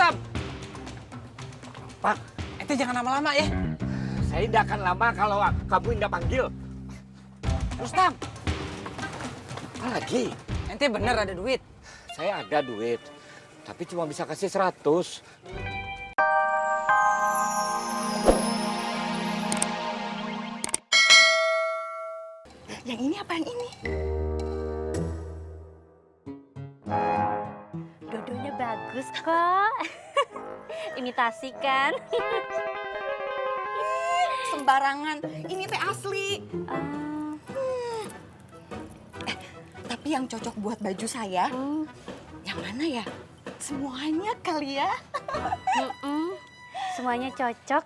Rustam. Pak, Ente jangan lama-lama ya. saya tidak akan lama kalau kamu tidak panggil. Rustam, Apa lagi? ente bener ada duit. Saya ada duit, tapi cuma bisa kasih 100. Yang ini apa yang ini? Dodonya bagus kok. Imitasi kan? Sembarangan. Ini teh asli. Tapi yang cocok buat baju saya, yang mana ya? Semuanya kali ya. Semuanya cocok.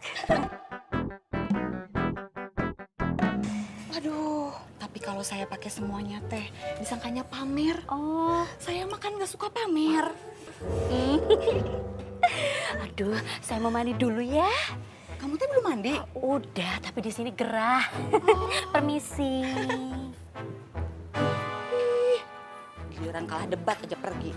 Aduh, tapi kalau saya pakai semuanya teh, disangkanya pamer. Oh, Saya makan gak suka pamer. aduh, saya mau mandi dulu ya. Kamu teh belum mandi? Udah, tapi di sini gerah. Permisi. Giliran kalah debat aja pergi.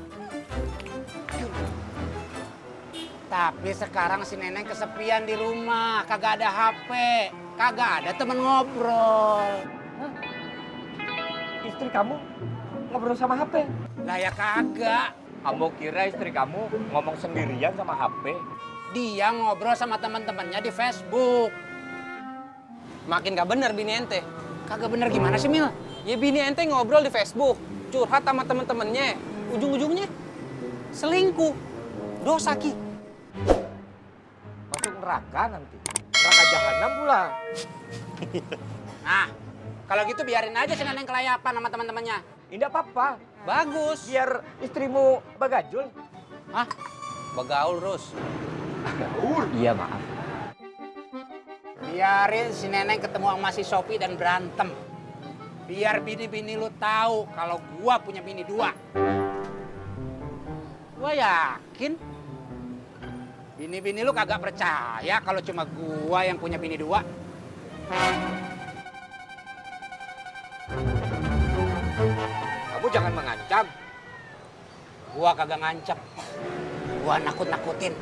Tapi sekarang si Neneng kesepian di rumah, kagak ada HP, kagak ada temen ngobrol. Istri kamu ngobrol sama HP? Lah ya kagak. Kamu kira istri kamu ngomong sendirian sama HP? Dia ngobrol sama teman-temannya di Facebook. Makin gak bener bini ente. Kagak bener gimana sih, Mil? Ya bini ente ngobrol di Facebook, curhat sama temen-temennya. Ujung-ujungnya selingkuh. Dosa, Ki. Masuk neraka nanti. Neraka jahanam pula. Nah, kalau gitu biarin aja si Neneng kelayapan sama teman-temannya. Tidak apa-apa. Bagus. Biar istrimu bagajul. Hah? Bagaul, Rus. Iya, maaf. Biarin si Neneng ketemu sama si Sophie dan berantem. Biar bini-bini lu tahu kalau gua punya bini 2. Gua yakin bini-bini lu kagak percaya kalau cuma gua yang punya bini 2. Kamu jangan mengancam. Gua kagak ngancam. Gua nakut-nakutin.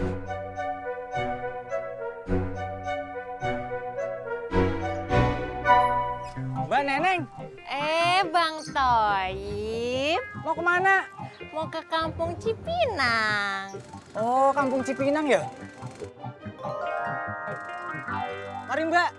Mbak Neneng, Bang Toyib. mau kemana? Mau ke kampung Cipinang. Oh, kampung Cipinang ya? Mari, Mbak.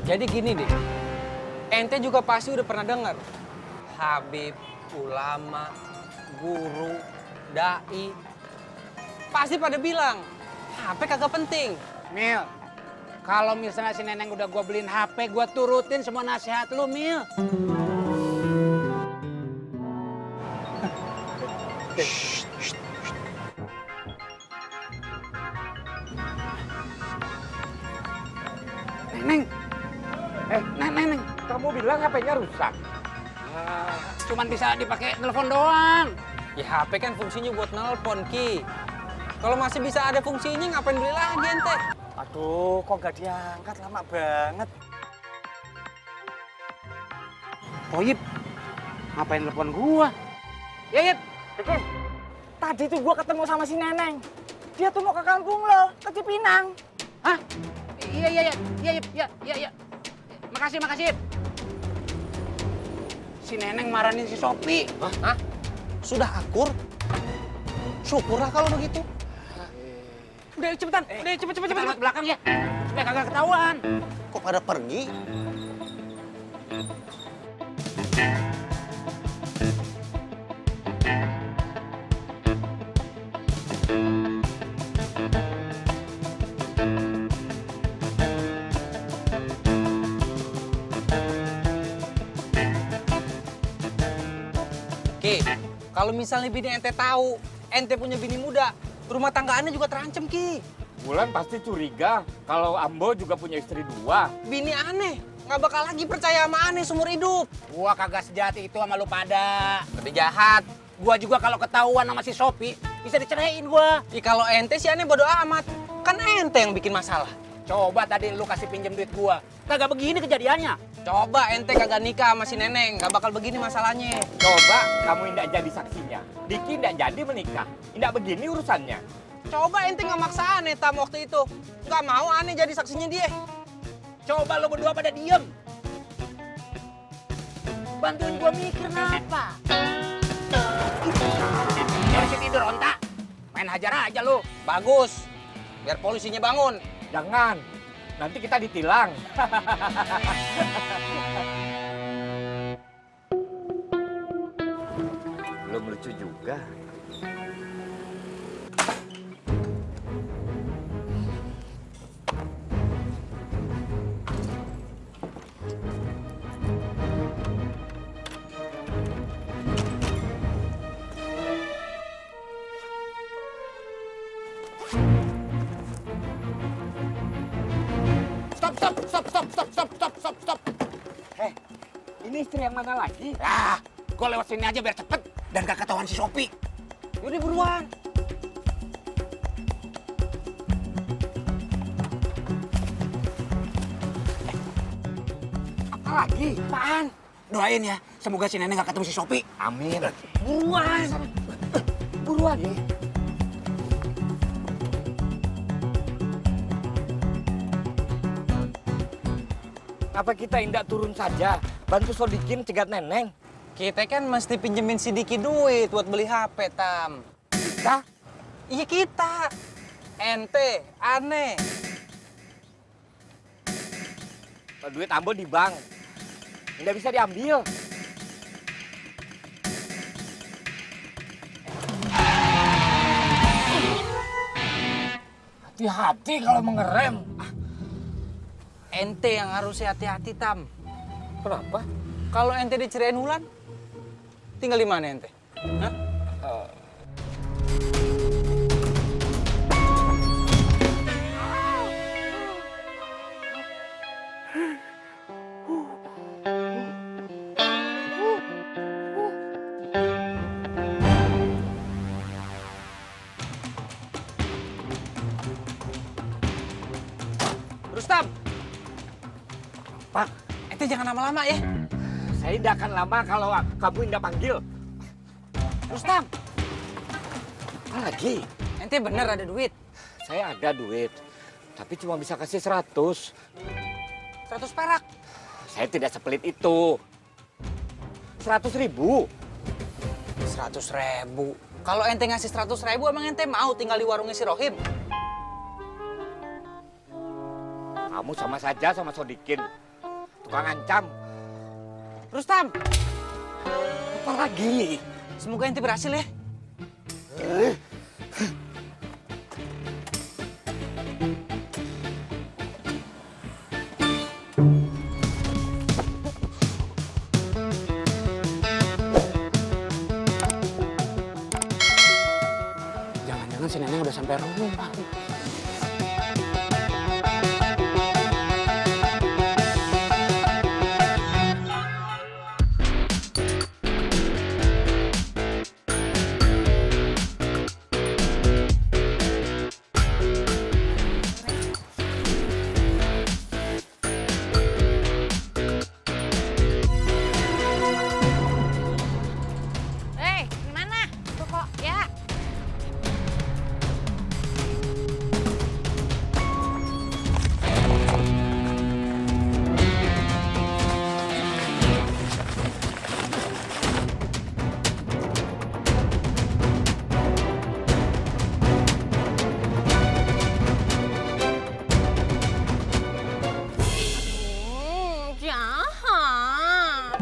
Jadi gini deh, ente juga pasti udah pernah dengar Habib, ulama, guru, dai, pasti pada bilang HP kagak penting. Mil, kalau misalnya si Neneng udah gua beliin HP, gua turutin semua nasihat lu, Mil. Neneng. Neneng. Kamu bilang HP-nya rusak. Cuman bisa dipakai telepon doang. Ya HP kan fungsinya buat nelpon, Ki. Kalau masih bisa ada fungsinya, ngapain beli lagi ente? Aduh, kok gak diangkat, lama banget. Toyib, ngapain telepon gua? Yip, Bikin, tadi tuh gua ketemu sama si Neneng. Dia tuh mau ke kampung lo, ke Cipinang. hah? Iya. Makasih, Yip. Si Neneng marahin si Sophie. Hah? Sudah akur? Syukurlah kalau begitu. Udah cepetan, cepet. Ke belakang ya, supaya kagak ketahuan. Kok pada pergi? Ki, kalau misalnya bini ente tahu, ente punya bini muda, rumah tanggaannya juga terancam, Ki. Bulan pasti curiga kalau Ambo juga punya istri 2. Bini aneh, nggak bakal lagi percaya sama aneh seumur hidup. Gua kagak sejati itu sama lu pada. Tapi jahat. Gua juga kalau ketahuan sama si Sophie, bisa diceraiin gua. Ya kalau ente sih aneh bodo amat. Kan ente yang bikin masalah. Coba tadi lu kasih pinjem duit gua. Kagak begini kejadiannya. Coba ente kagak nikah sama si Neneng, gak bakal begini masalahnya. Coba kamu indak jadi saksinya. Diki indak jadi menikah. Indak begini urusannya. Coba ente nggak maksa aneh Tam waktu itu. Gak mau aneh jadi saksinya dia. Coba lu berdua pada diem. Bantuin gua mikir kenapa. Dari situ tidur ontak. Main hajar aja lu. Bagus, biar polisinya bangun. Jangan. Nanti kita ditilang. Belum lucu juga. Stop. Ini istri yang mana lagi? Ah, gua lewat sini aja biar cepet dan gak ketahuan si Sopi. Yaudah buruan. Apa lagi? Apaan? Doain ya, semoga si Nenek gak ketemu si Sopi. Amin. Buruan. Buruan ya. Apa kita indak turun saja? Bantu Sodikin cegat Neneng. Kita kan mesti pinjemin si Diki duit buat beli HP, Tam. Kita? Iya kita. Ente, aneh. Duit Ambo di bank. Nggak bisa diambil. Hati-hati kalau mengerem. Ente yang harus hati-hati, Tam. Kenapa? Kalau ente diceritain Wulan, tinggal di mana ente? Hah? Rustam, Pak, ente jangan lama-lama ya. saya tidak akan lama kalau kamu tidak panggil. Rustam, Apa lagi? ente bener ada duit. Saya ada duit, tapi cuma bisa kasih 100. 100 perak. Saya tidak sepelit itu. 100.000. 100.000. Kalau ente ngasih 100.000, emang ente mau tinggal di warungnya si Rohim? Kamu sama saja sama Sodikin. Tukang ancam. Rustam, Apa lagi? semoga ente berhasil ya. Jangan-jangan si Nenek udah sampai rumah. Gimana? Tuh kok, ya. Jahat.